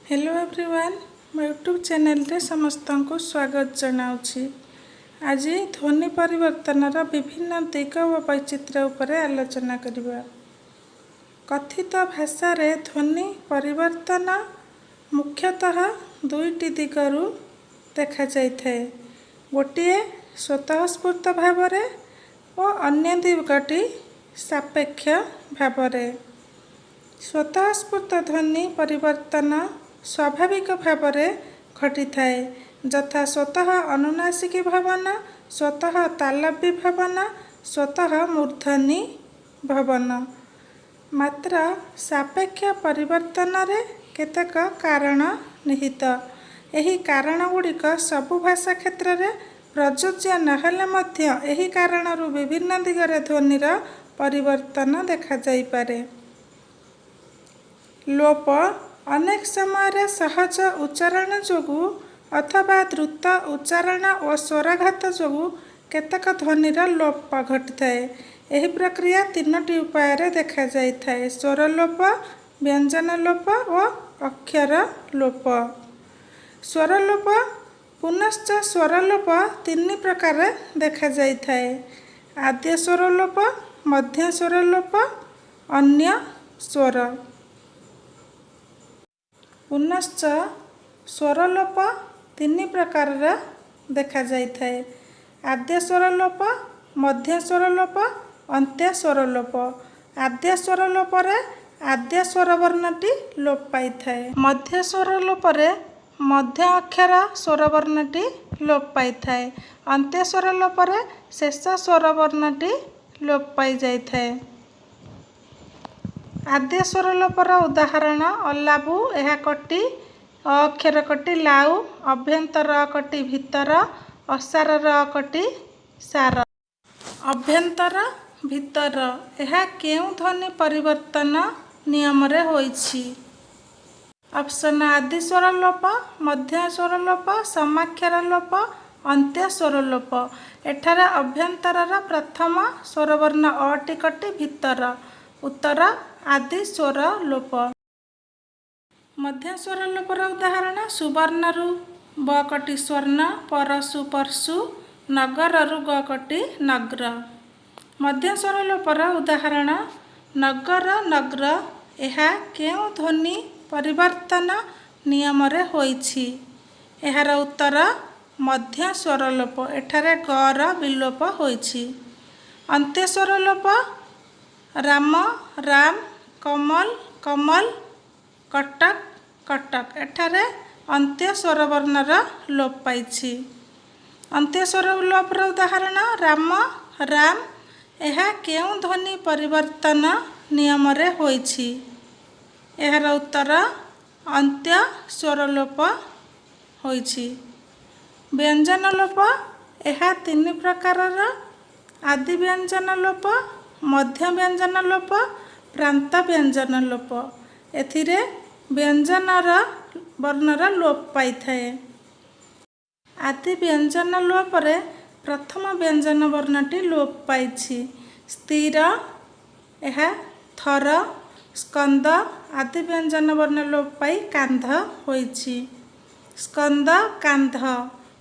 Hello everyone, ମୋ YouTube ଚ୍ୟାନେଲରେ ସମସ୍ତଙ୍କୁ ସ୍ୱାଗତ ଜଣାଉଛି। ଆଜି ଧ୍ୱନି ପରିବର୍ତ୍ତନର ବିଭିନ୍ନ ଦିଗ ଓ ବୈଚିତ୍ର୍ୟ ଉପରେ ଆଲୋଚନା କରିବା। କଥିତ ଭାଷାରେ ଧ୍ୱନି ପରିବର୍ତ୍ତନ ମୁଖ୍ୟତଃ ଦୁଇଟି ଦିଗରୁ ଦେଖାଯାଇଥାଏ। ଗୋଟିଏ ସ୍ୱତଃସ୍ଫୂର୍ତ୍ତ ଭାବରେ ଓ ଅନ୍ୟ ଦିଗଟି ସାପେକ୍ଷ ଭାବରେ। ସ୍ୱତଃସ୍ଫୂର୍ତ୍ତ ଧ୍ୱନି ପରିବର୍ତ୍ତନ ସ୍ୱାଭାବିକ ଭାବରେ ଘଟିଥାଏ, ଯଥା ସ୍ୱତଃ ଅନୁନାସିକୀ ଭବନ, ସ୍ୱତଃ ତାଲବ୍ୟ ଭବନ, ସ୍ୱତଃ ମୂର୍ଦ୍ଧନୀ ଭବନ। ମାତ୍ର ସାପେକ୍ଷ ପରିବର୍ତ୍ତନରେ କେତେକ କାରଣ ନିହିତ। ଏହି କାରଣଗୁଡ଼ିକ ସବୁ ଭାଷା କ୍ଷେତ୍ରରେ ପ୍ରଯୁଜ୍ୟ ନହେଲେ ମଧ୍ୟ ଏହି କାରଣରୁ ବିଭିନ୍ନ ଦିଗରେ ଧ୍ୱନିର ପରିବର୍ତ୍ତନ ଦେଖାଯାଇପାରେ। ଲୋପ: ଅନେକ ସମୟରେ ସହଜ ଉଚ୍ଚାରଣ ଯୋଗୁଁ ଅଥବା ଦ୍ରୁତ ଉଚ୍ଚାରଣ ଓ ସ୍ୱରାଘାତ ଯୋଗୁଁ କେତେକ ଧ୍ୱନିର ଲୋପ ଘଟିଥାଏ। ଏହି ପ୍ରକ୍ରିୟା ତିନୋଟି ଉପାୟରେ ଦେଖାଯାଇଥାଏ: ସ୍ୱରଲୋପ, ବ୍ୟଞ୍ଜନ ଲୋପ ଓ ଅକ୍ଷର ଲୋପ। ସ୍ୱରଲୋପ: ପୁନଶ୍ଚ ସ୍ୱରଲୋପ ତିନି ପ୍ରକାର ଦେଖାଯାଇଥାଏ: ଆଦ୍ୟ ସ୍ୱରଲୋପ, ମଧ୍ୟ ସ୍ୱରଲୋପ, ଅନ୍ୟ ସ୍ୱର। ପୁନଶ୍ଚ ସ୍ୱରଲୋପ ତିନି ପ୍ରକାରର ଦେଖାଯାଇଥାଏ: ଆଦ୍ୟ ସ୍ୱରଲୋପ, ମଧ୍ୟ ସ୍ୱରଲୋପ, ଅନ୍ତ୍ୟ ସ୍ୱରଲୋପ। ଆଦ୍ୟ ସ୍ୱରଲୋପରେ ଆଦ୍ୟ ସ୍ୱରବର୍ଣ୍ଣଟି ଲୋପ ପାଇଥାଏ। ମଧ୍ୟ ସ୍ୱରଲୋପରେ ମଧ୍ୟ ଅକ୍ଷର ସ୍ୱରବର୍ଣ୍ଣଟି ଲୋପ ପାଇଥାଏ। ଅନ୍ତ୍ୟ ସ୍ୱରଲୋପରେ ଶେଷ ସ୍ୱରବର୍ଣ୍ଣଟି ଲୋପ ପାଇଯାଇଥାଏ। ଆଦ୍ୟ ସ୍ୱରଲୋପର ଉଦାହରଣ: ଅଲାବୁ, ଏହା କଟି ଅ ଅକ୍ଷର କଟି ଲାଉ, ଅଭ୍ୟନ୍ତର କଟି ଭିତର, ଅସାର ର କଟି ସାର। ଅଭ୍ୟନ୍ତର, ଭିତର, ଏହା କେଉଁ ଧ୍ୱନି ପରିବର୍ତ୍ତନ ନିୟମରେ ହୋଇଛି? ଅପସନ୍: ଆଦି ସ୍ୱରଲୋପ, ମଧ୍ୟ ସ୍ୱରଲୋପ, ସମାକ୍ଷର ଲୋପ, ଅନ୍ତ୍ୟ ସ୍ୱରଲୋପ। ଏଠାରେ ଅଭ୍ୟନ୍ତରର ପ୍ରଥମ ସ୍ୱରବର୍ଣ୍ଣ ଅ ଟି କଟି ଭିତର। ଉତ୍ତର: ଆଦି ସ୍ୱରଲୋପ। ମଧ୍ୟ ସ୍ୱରଲୋପର ଉଦାହରଣ: ସୁବର୍ଣ୍ଣରୁ ବ କଟି ସ୍ୱର୍ଣ୍ଣ, ପରଶୁ ପର୍ଶୁ, ନଗରରୁ ଗ କଟି ନଗ୍ର। ମଧ୍ୟ ସ୍ୱରଲୋପର ଉଦାହରଣ: ନଗର, ନଗ୍ର। ଏହା କେଉଁ ଧ୍ୱନି ପରିବର୍ତ୍ତନ ନିୟମରେ ହୋଇଛି? ଏହାର ଉତ୍ତର: ମଧ୍ୟ ସ୍ୱରଲୋପ। ଏଠାରେ ଗ ର ବିଲୋପ ହୋଇଛି। ଅନ୍ତ୍ୟ ସ୍ୱରଲୋପ: ରାମ ରାମ, କମଲ କମଲ, କଟକ କଟକ। ଏଠାରେ ଅନ୍ତ୍ୟ ସ୍ୱରବର୍ଣ୍ଣର ଲୋପ ପାଇଛି। ଅନ୍ତ୍ୟ ସ୍ୱରଲୋପର ଉଦାହରଣ: ରାମ ରାମ। ଏହା କେଉଁ ଧ୍ୱନି ପରିବର୍ତ୍ତନ ନିୟମରେ ହୋଇଛି? ଏହାର ଉତ୍ତର: ଅନ୍ତ୍ୟ ସ୍ୱରଲୋପ ହୋଇଛି। ବ୍ୟଞ୍ଜନ ଲୋପ: ଏହା ତିନି ପ୍ରକାରର: ଆଦି ବ୍ୟଞ୍ଜନ ଲୋପ, ମଧ୍ୟ ବ୍ୟଞ୍ଜନ ଲୋପ, ପ୍ରାନ୍ତ ବ୍ୟଞ୍ଜନ ଲୋପ। ଏଥିରେ ବ୍ୟଞ୍ଜନର ବର୍ଣ୍ଣର ଲୋପ ପାଇଥାଏ। ଆଦି ବ୍ୟଞ୍ଜନ ଲୋପରେ ପ୍ରଥମ ବ୍ୟଞ୍ଜନ ବର୍ଣ୍ଣଟି ଲୋପ ପାଇଛି। ସ୍ଥିର, ଏହା ଥର। ସ୍କନ୍ଦ, ଆଦି ବ୍ୟଞ୍ଜନ ବର୍ଣ୍ଣ ଲୋପ ପାଇ କାନ୍ଧ ହୋଇଛି। ସ୍କନ୍ଦ, କାନ୍ଧ,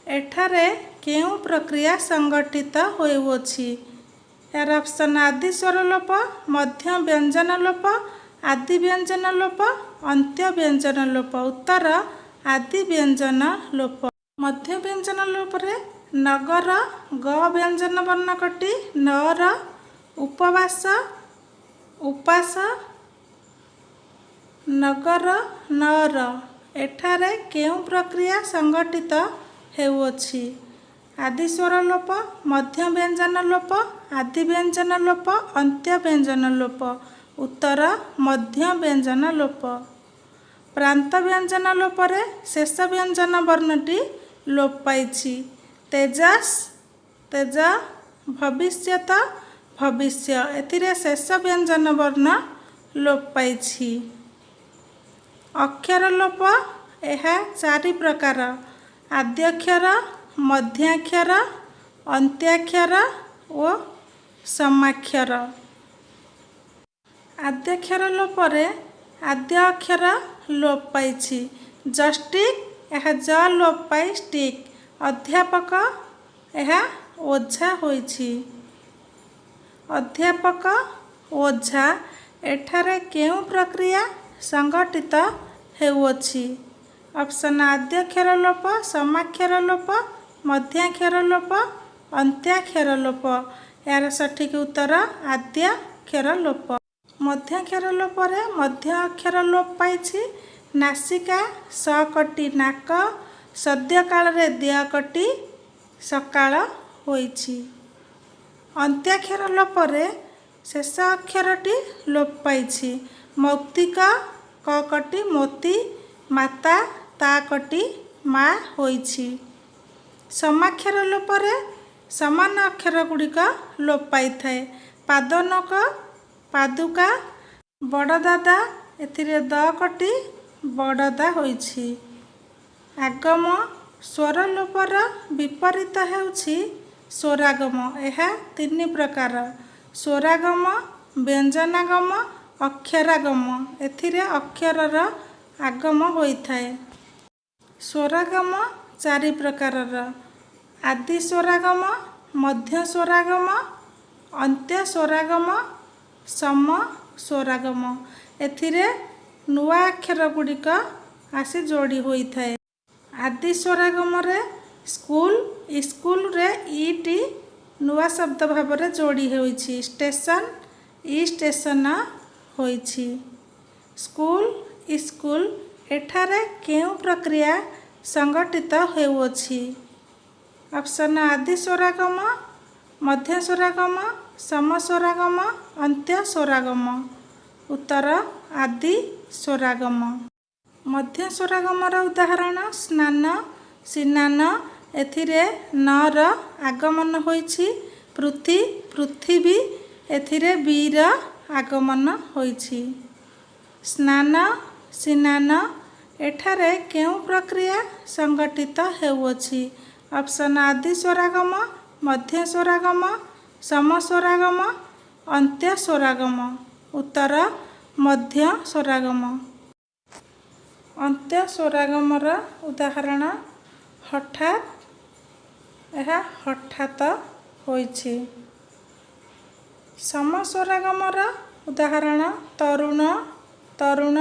ଏଠାରେ କେଉଁ ପ୍ରକ୍ରିୟା ସଂଘଟିତ ହେଉଅଛି? ଏହାର ଅପସନ୍: ଆଦି ସ୍ୱରଲୋପ, ମଧ୍ୟ ବ୍ୟଞ୍ଜନ ଲୋପ, ଆଦି ବ୍ୟଞ୍ଜନ ଲୋପ, ଅନ୍ତ୍ୟ ବ୍ୟଞ୍ଜନ ଲୋପ। ଉତ୍ତର: ଆଦି ବ୍ୟଞ୍ଜନ ଲୋପ। ମଧ୍ୟ ବ୍ୟଞ୍ଜନ ଲୋପରେ ନଗର, ଗ ବ୍ୟଞ୍ଜନ ବର୍ଣ୍ଣ କଟି ନର, ଉପବାସ ଉପାସ, ନଗର ନର। ଏଠାରେ କେଉଁ ପ୍ରକ୍ରିୟା ସଂଘଟିତ ହେଉଅଛି? ଆଦି ସ୍ୱରଲୋପ, ମଧ୍ୟ ବ୍ୟଞ୍ଜନ ଲୋପ, ଆଦି ବ୍ୟଞ୍ଜନ ଲୋପ, ଅନ୍ତ୍ୟ ବ୍ୟଞ୍ଜନ ଲୋପ। ଉତ୍ତର: ମଧ୍ୟ ବ୍ୟଞ୍ଜନ ଲୋପ। ପ୍ରାନ୍ତ ବ୍ୟଞ୍ଜନ ଲୋପରେ ଶେଷ ବ୍ୟଞ୍ଜନ ବର୍ଣ୍ଣଟି ଲୋପ ପାଇଛି। ତେଜସ୍ ତେଜ, ଭବିଷ୍ୟତ ଭବିଷ୍ୟ। ଏଥିରେ ଶେଷ ବ୍ୟଞ୍ଜନ ବର୍ଣ୍ଣ ଲୋପ ପାଇଛି। ଅକ୍ଷର ଲୋପ: ଏହା ଚାରି ପ୍ରକାର: ଆଦ୍ୟକ୍ଷର, ମଧ୍ୟାକ୍ଷର, ଅନ୍ତ୍ୟାକ୍ଷର ଓ ସମାକ୍ଷର। ଆଦ୍ୟାକ୍ଷର ଲୋପରେ ଆଦ୍ୟ ଅକ୍ଷର ଲୋପ ପାଇଛି। ଜଷ୍ଟିକ୍, ଏହା ଜ ଲୋପ ପାଇ ଷ୍ଟିକ୍। ଅଧ୍ୟାପକ, ଏହା ଓଝା ହୋଇଛି। ଅଧ୍ୟାପକ, ଓଝା, ଏଠାରେ କେଉଁ ପ୍ରକ୍ରିୟା ସଂଘଟିତ ହେଉଅଛି? ଅପସନ୍: ଆଦ୍ୟକ୍ଷର ଲୋପ, ସମାକ୍ଷର ଲୋପ, ମଧ୍ୟାକ୍ଷର ଲୋପ, ଅନ୍ତ୍ୟାକ୍ଷର ଲୋପ। ଏହାର ସଠିକ୍ ଉତ୍ତର ଆଦ୍ୟାକ୍ଷର ଲୋପ। ମଧ୍ୟାକ୍ଷର ଲୋପରେ ମଧ୍ୟ ଅକ୍ଷର ଲୋପ ପାଇଛି। ନାସିକା, ସ କଟି ନାକ। ସଦ୍ୟକାଳରେ ଦ୍ୟ କଟି ସକାଳ ହୋଇଛି। ଅନ୍ତ୍ୟାକ୍ଷର ଲୋପରେ ଶେଷ ଅକ୍ଷରଟି ଲୋପ ପାଇଛି। ମୌକ୍ତିକ, କ କଟି ମୋତି। ମାତା, ତା କଟି ମା ହୋଇଛି। ସମାକ୍ଷର ଲୋପରେ ସମାନ ଅକ୍ଷର ଗୁଡ଼ିକ ଲୋପ ପାଇଥାଏ। ପାଦନକ, ପାଦୁକା। ବଡ଼ଦାଦା, ଏଥିରେ ଦ କଟି ବଡ଼ଦା ହୋଇଛି। ଆଗମ: ସ୍ୱରଲୋପର ବିପରୀତ ହେଉଛି ସ୍ୱରାଗମ। ଏହା ତିନି ପ୍ରକାର: ସ୍ୱରାଗମ, ବ୍ୟଞ୍ଜନାଗମ, ଅକ୍ଷରାଗମ। ଏଥିରେ ଅକ୍ଷରର ଆଗମ ହୋଇଥାଏ। ସ୍ୱରାଗମ ଚାରି ପ୍ରକାରର: ଆଦି ସ୍ୱରାଗମ, ମଧ୍ୟ ସ୍ୱରାଗମ, ଅନ୍ତ୍ୟ ସ୍ୱରାଗମ, ସମ ସ୍ୱରାଗମ। ଏଥିରେ ନୂଆ ଅକ୍ଷର ଗୁଡ଼ିକ ଆସି ଯୋଡ଼ି ହୋଇଥାଏ। ଆଦି ସ୍ୱରାଗମରେ ସ୍କୁଲ, ଇସ୍କୁଲରେ ଇଟି ନୂଆ ଶବ୍ଦ ଭାବରେ ଯୋଡ଼ି ହୋଇଛି। ଷ୍ଟେସନ, ଇ ଷ୍ଟେସନ ହୋଇଛି। ସ୍କୁଲ, ଇସ୍କୁଲ, ଏଠାରେ କେଉଁ ପ୍ରକ୍ରିୟା ସଂଘଟିତ ହେଉଅଛି? ଅପସନ୍: ଆଦି ସ୍ୱରାଗମ, ମଧ୍ୟ ସ୍ୱରାଗମ, ସମ ସ୍ୱରାଗମ, ଅନ୍ତ୍ୟ ସ୍ୱରାଗମ। ଉତ୍ତର ଆଦି ସ୍ୱରାଗମ। ମଧ୍ୟ ସ୍ୱରାଗମର ଉଦାହରଣ: ସ୍ନାନ, ସିନାନ। ଏଥିରେ ନର ଆଗମନ ହୋଇଛି। ପୃଥ୍ୱୀ, ପୃଥିବୀ। ଏଥିରେ ବିର ଆଗମନ ହୋଇଛି। ସ୍ନାନ, ସିନାନ, ଏଠାରେ କେଉଁ ପ୍ରକ୍ରିୟା ସଂଘଟିତ ହେଉଅଛି? ଅପସନ୍: ଆଦି ସ୍ୱରାଗମ, ମଧ୍ୟ ସ୍ୱରାଗମ, ସମ ସ୍ୱରାଗମ, ଅନ୍ତ୍ୟ ସ୍ୱରାଗମ। ଉତ୍ତର ମଧ୍ୟ ସ୍ୱରାଗମ। ଅନ୍ତ୍ୟ ସ୍ୱରାଗମର ଉଦାହରଣ: ହଠାତ୍, ଏହା ହଠାତ ହୋଇଛି। ସମ ସ୍ୱରାଗମର ଉଦାହରଣ: ତରୁଣ, ତରୁଣ,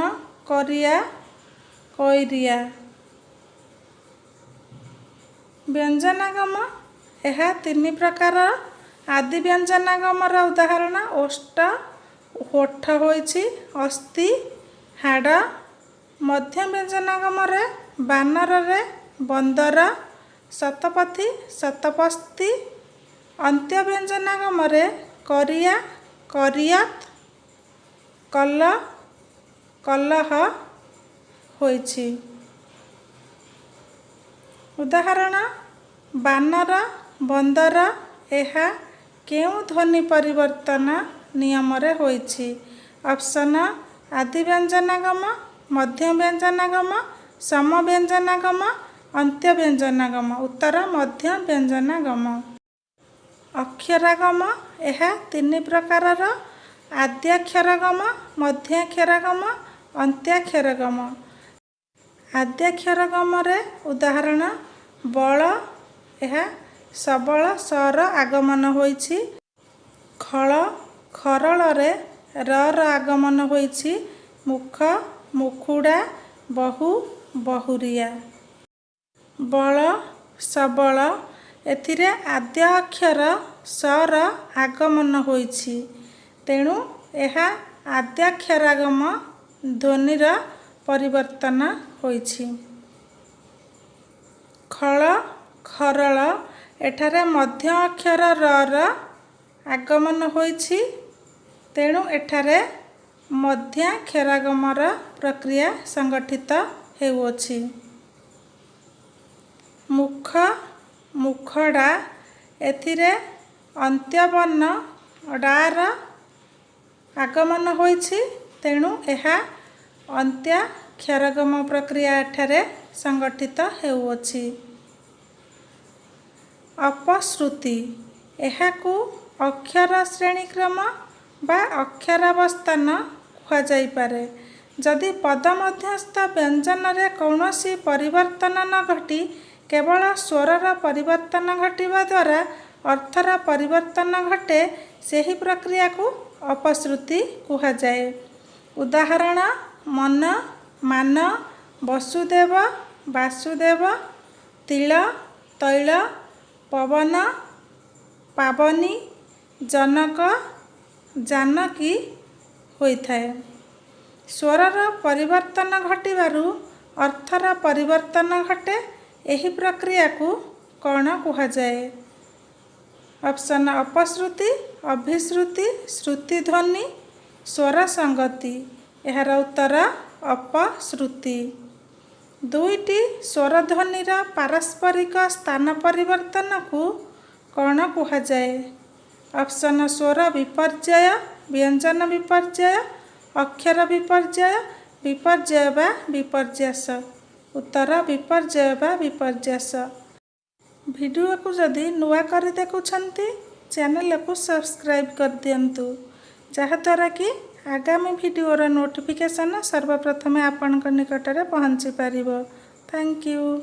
କରିଆ, କଇରିଆ। ବ୍ୟଞ୍ଜନାଗମ: ଏହା ତିନି ପ୍ରକାର। ଆଦି ବ୍ୟଞ୍ଜନାଗମର ଉଦାହରଣ: ଓଷ୍ଠ, ଓଠ ହୋଇଛି। ଅସ୍ଥି, ହାଡ଼। ମଧ୍ୟ ବ୍ୟଞ୍ଜନାଗମରେ ବାନରରେ ବନ୍ଦର, ଶତପଥୀ, ଶତପସ୍ଥି। ଅନ୍ତ୍ୟ ବ୍ୟଞ୍ଜନାଗମରେ କରିଆ, କରିୟତ, କଲ, କଲହ ହୋଇଛି। ଉଦାହରଣ: ବାନର, ବନ୍ଦର। ଏହା କେଉଁ ଧ୍ୱନି ପରିବର୍ତ୍ତନ ନିୟମରେ ହୋଇଛି? ଅପସନ୍: ଆଦି ବ୍ୟଞ୍ଜନାଗମ, ମଧ୍ୟ ବ୍ୟଞ୍ଜନାଗମ, ସମ ବ୍ୟଞ୍ଜନାଗମ, ଅନ୍ତ୍ୟ ବ୍ୟଞ୍ଜନାଗମ। ଉତ୍ତର ମଧ୍ୟ ବ୍ୟଞ୍ଜନାଗମ। ଅକ୍ଷରାଗମ: ଏହା ତିନି ପ୍ରକାରର: ଆଦ୍ୟାକ୍ଷରାଗମ, ମଧ୍ୟାକ୍ଷରାଗମ, ଅନ୍ତ୍ୟାକ୍ଷରାଗମ। ଆଦ୍ୟାକ୍ଷରାଗମରେ ଉଦାହରଣ: ବଳ, ଏହା ସବଳ, ସର ଆଗମନ ହୋଇଛି। ଖଳ, ଖରଳରେ ରର ଆଗମନ ହୋଇଛି। ମୁଖ, ମୁଖୁଡ଼ା। ବହୁ, ବହୁରିଆ। ବଳ, ସବଳ। ଏଥିରେ ଆଦ୍ୟ ଅକ୍ଷର ସର ଆଗମନ ହୋଇଛି, ତେଣୁ ଏହା ଆଦ୍ୟାକ୍ଷରାଗମ ଧ୍ୱନିର ପରିବର୍ତ୍ତନ ହୋଇଛି। ଖଳ, ଖରଳ। ଏଠାରେ ମଧ୍ୟ ଅକ୍ଷର ରର ଆଗମନ ହୋଇଛି, ତେଣୁ ଏଠାରେ ମଧ୍ୟାକ୍ଷରାଗମର ପ୍ରକ୍ରିୟା ସଂଗଠିତ ହେଉଅଛି। ମୁଖ, ମୁଖଡ଼ା। ଏଥିରେ ଅନ୍ତ୍ୟବର୍ଣ୍ଣ ଡାର ଆଗମନ ହୋଇଛି, ତେଣୁ ଏହା ଅନ୍ତ୍ୟାକ୍ଷରାଗମ ପ୍ରକ୍ରିୟା ଏଠାରେ ସଂଗଠିତ ହେଉଅଛି। ଅପଶ୍ରୁତି: ଏହାକୁ ଅକ୍ଷର ଶ୍ରେଣୀକ୍ରମ ବା ଅକ୍ଷରାବସ୍ଥାନ କୁହାଯାଇପାରେ। ଯଦି ପଦ ମଧ୍ୟସ୍ଥ ବ୍ୟଞ୍ଜନରେ କୌଣସି ପରିବର୍ତ୍ତନ ନ ଘଟି କେବଳ ସ୍ୱରର ପରିବର୍ତ୍ତନ ଘଟିବା ଦ୍ୱାରା ଅର୍ଥର ପରିବର୍ତ୍ତନ ଘଟେ, ସେହି ପ୍ରକ୍ରିୟାକୁ ଅପଶ୍ରୁତି କୁହାଯାଏ। ଉଦାହରଣ: ମନ, ମାନ, ବସୁଦେବ, ବାସୁଦେବ, ତିଳ, ତୈଳ, ପବନ, ପାବନୀ, ଜନକ, ଜାନକୀ ହୋଇଥାଏ। ସ୍ୱରର ପରିବର୍ତ୍ତନ ଘଟିବାରୁ ଅର୍ଥର ପରିବର୍ତ୍ତନ ଘଟେ, ଏହି ପ୍ରକ୍ରିୟାକୁ କ'ଣ କୁହାଯାଏ? ଅପସନ୍: ଅପଶ୍ରୁତି, ଅଭିଶ୍ରୁତି, ଶ୍ରୁତିଧ୍ୱନି, ସ୍ୱର ସଙ୍ଗତି। ଏହାର ଉତ୍ତର ଅପଶ୍ରୁତି। ଦୁଇଟି ସ୍ୱରଧ୍ୱନିର ପାରସ୍ପରିକ ସ୍ଥାନ ପରିବର୍ତ୍ତନକୁ କ'ଣ କୁହାଯାଏ? ଅପସନ୍: ସ୍ୱର ବିପର୍ଯ୍ୟୟ, ବ୍ୟଞ୍ଜନ ବିପର୍ଯ୍ୟୟ, ଅକ୍ଷର ବିପର୍ଯ୍ୟୟ, ବିପର୍ଯ୍ୟୟ ବା ବିପର୍ଯ୍ୟାସ। ଉତ୍ତର ବିପର୍ଯ୍ୟୟ ବା ବିପର୍ଯ୍ୟାସ। ଭିଡ଼ିଓକୁ ଯଦି ନୂଆ କରି ଦେଖୁଛନ୍ତି, ଚ୍ୟାନେଲକୁ ସବସ୍କ୍ରାଇବ୍ କରିଦିଅନ୍ତୁ, ଯାହାଦ୍ୱାରା କି ଆଗାମୀ ଭିଡ଼ିଓର ନୋଟିଫିକେସନ୍ ସର୍ବପ୍ରଥମେ ଆପଣଙ୍କ ନିକଟରେ ପହଞ୍ଚି ପାରିବ। Thank you.